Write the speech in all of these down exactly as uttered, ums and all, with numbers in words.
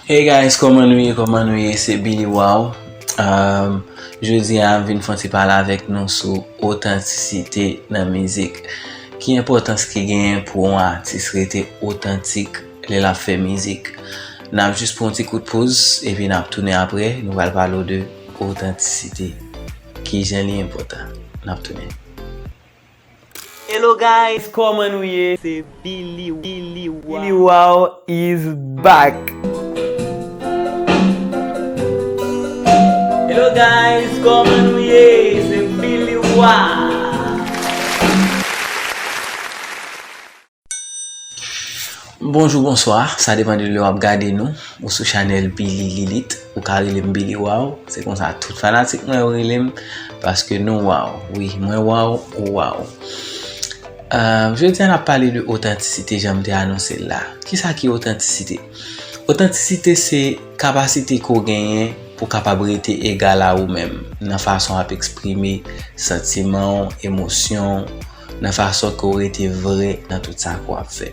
Hey guys, kòman nou ye? Kòman nou ye? Se Billy Wow. Um, jodi a, m vin fè yon ti pale avèk nou sou otantisite nan mizik. Ki enpòtans ki genyen pou yon atis rete otantik lè l ap fè mizik? N ap jis pran yon ti kout poz, epi n ap tounen apre, nou pral pale w de otantisite. Kijan li enpòtan? N ap tounen. Hello guys, kòman nou ye? Se Billy, Billy Wow. Billy Wow is back. Hello guys, kòman nou ye? Se Billy Wow. Bonjou, bonswa, sa depann de lè w ap gade nou. Ou sou chanèl Billy Lilith, ou ka rele m Billy Wow. Se konsa tout fanatik mwen yo rele m, paske nou wow. Wi, mwen wow, ou wow. Uh, jodi a, n ap pale de otantisite, jan m te anonse l la. Kisa ki otantisite? Otantisite se kapasite ke w genyen pou w kapab rete egal a ou menm nan fason w ap eksprime santiman w, emosyon w, nan fason ke w rete vre nan tout sa ke w ap fè.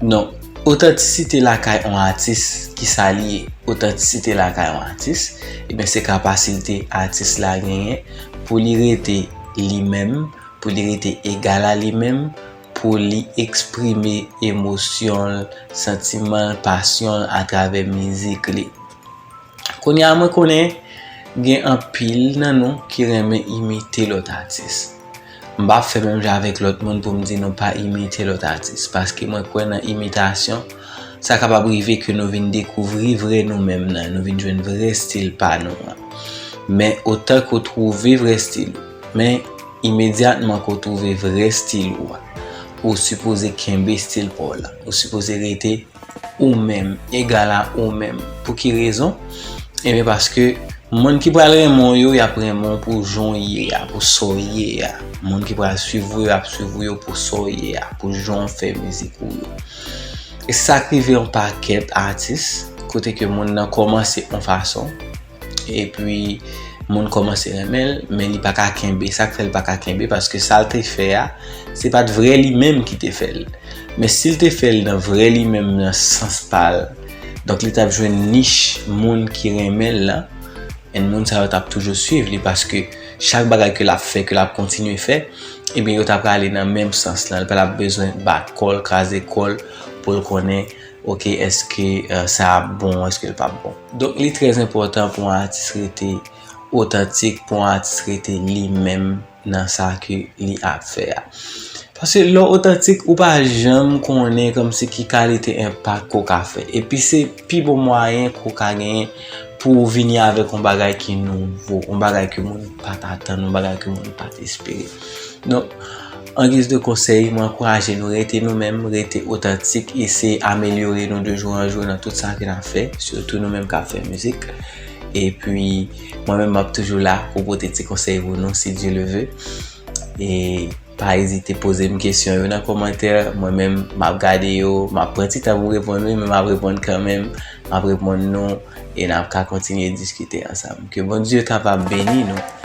Donk, otantisite lakay yon atis, kisa li ye? Otantisite lakay yon atis, ebyen, se kapasite atis la genyen pou li rete li menm, pou li rete egal a li menm, pou li eksprime emosyon l, santiman l, pasyon l atravè mizik li. Kounye a, mwen konnen gen anpil nan nou ki renmen imite lòt atis. M p ap fè menm jan avèk lòt moun pou m di nou pa imite lòt atis, paske mwen kwè nan imitasyon, sa kapab rive ke nou vin dekouvri vrè nou menm nan, nou vin jwenn vrè estil pa nou an. Men otan ke w twouve vrè estil ou, men imedyatman ke w twouve vrè estil ou a, ou sipoze kenbe estil pa w la. Ou sipoze rete ou menm, egal a ou menm. Pou ki rezon? Ebyen, paske moun ki pral renmen w yo, y ap renmen w pou jan w ye a, pou sa w ye a. Moun ki pral swiv ou yo, y ap swiv ou yo pou sa w ye a, pou jan w fè mizik ou yo. E sa k rive yon pakèt atis, kote ke moun nan kòmanse yon fason, epi moun kòmanse renmen l, men li pa ka kenbe. Sa k fè l pa ka kenbe, paske sa l te fè a, se pa t vrè li menm ki te fè l. Men si l te fè l nan vrè li menm, nan sans pa l, donk li t ap jwenn nich moun ki renmen l lan, and moun sa yo t ap toujou swiv li, paske chak bagay ke l ap fè, ke l ap kontinye fè, ebyen, yo t ap prale nan menm sans lan. Li pa t ap bezwen bat kò l, kraze kò l, pou l konnen, oke, èske, eh, sa ap bon, èske l p ap bon. Donk, li trè enpòtan pou yon atis rete otantik, pou yon atis rete li menm nan sa ke li ap fè a. Paske lè w otantik, ou pa janm konnen kòmsi ki kalite enpak ke w ka fè. Epi se pi bon mwayen ke w ka genyen pou w vini avèk yon bagay ki nouvo, yon bagay ke moun pa t atann, yon bagay ke moun pa t espere. Donk, an giz de konsèy, mwen ankouraje nou rete nou menm, rete otantik, eseye amelyore nou de jou an jou nan tout sa ke n ap fè, sitou nou menm k ap fè mizik. Epi, mwen menm, m ap toujou la pou pote ti konsèy pou nou, si Dieu le veut. E pa ezite poze m kesyon yo nan kòmantè. Mwen menm, m ap gade yo, m ap pran ti tan pou m reponn, wi, men m ap reponn kanmenm. M ap reponn nou, e n ap ka kontinye diskite ansanm. Ke Bondye kapab beni nou.